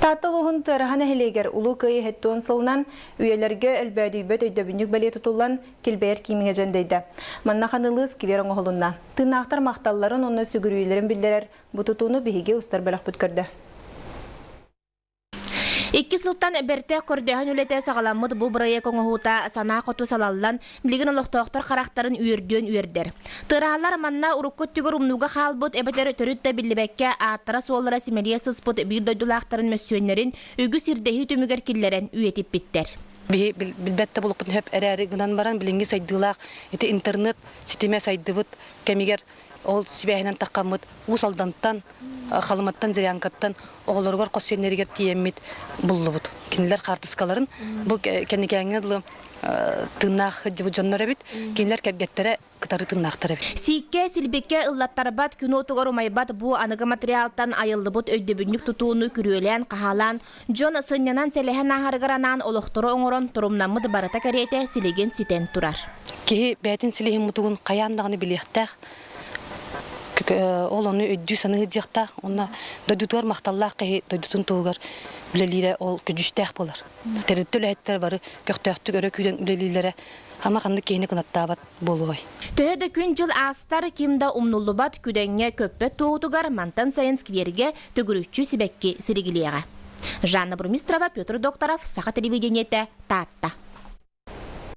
Таатта улууһун Тыараһа нэһилиэгэр Улуу Кыайыы 70 сылынан үйэлэргэ өлбөөдүйбэт өйдөбүнньүк бэлиэ тутуллан килбэйэр киимиҥэ дьэндэйдэ. Манна ханылыы сквер оҥоһулунна. Тыыннаахтар махталларын уонна сүгүрүйүүлэрин биллэрэр бу тутууну биһиги устар бөлөхпүт көрдө. Икки сылтан бэртэх көрдөһөн үлэтэ саҕаламмыт бу бырайыак оҥоһуута санаа хоту салаллан, билигин олохтоохтор харахтарын үөрдүөн үөрдэр. Тыараһалар манна урукку өттүгэр умнууга хаалбыт эбэтэр төрүт да биллибэккэ ааттара-суоллара симэлийэ сыспыт биир дойдулаахтарын мөссүөннэрин үгүс ирдэһии түмүгэр киллэрэн үйэтиппиттэр. Биһи билбэт да буолукпутун сөп эрээри гынан баран билиҥҥи сайдыылаах ити интернет ситимэ сайдыбыт кэмигэр ол сибээһинэн таххаммыт Уус Алдантан, Халыматтан, Зырянкаттан оҕолоругар хос сиэннэригэр тиийэммит буллубут. Кинилэр хаартыскаларын бу кэнникээҥҥэ дылы тыыннаах сылдьыбыт дьоннор эбит. Кинилэр кэргэттэрэ кытары тыыннаахтар эбит. Сииккэ, силбиккэ ыллаттарбат, күн уотугар умайбат бу аныгы материалтан айыллыбыт өйдөбүнньүк тутууну күрүөлээн-хаһаалаан, дьон сынньанан-сэлэһэн ааһарыгар анаан олохтору оҥорон торумнаммыт барыта кэриэтэ силигин ситэн турар. Киһи бэйэтин силиһин мутугун хайаан даҕаны билиэхтээх. Ол ону өйдүү-саныы сылдьыахтаах. Уонна дойдутугар махталлаах киһи дойдутун туһугар үлэлиирэ ол көдьүүстээх буолар. Тэрилтэ үлэһиттэрэ бары көхтөөхтүк өрө күүрэн үлэлииллэрэ ама ханнык киһини кынаттаабат буолуой. Төһө да күн-дьыл аастар, ким да умнуллубат күдэҥҥэ көппөт туоһутугар мантан сайын сквергэ төгүрүччү сибэкки силигилиэҕэ. Жанна Бурмистрова, Петр Докторов, Саха телевидениетэ, Таатта.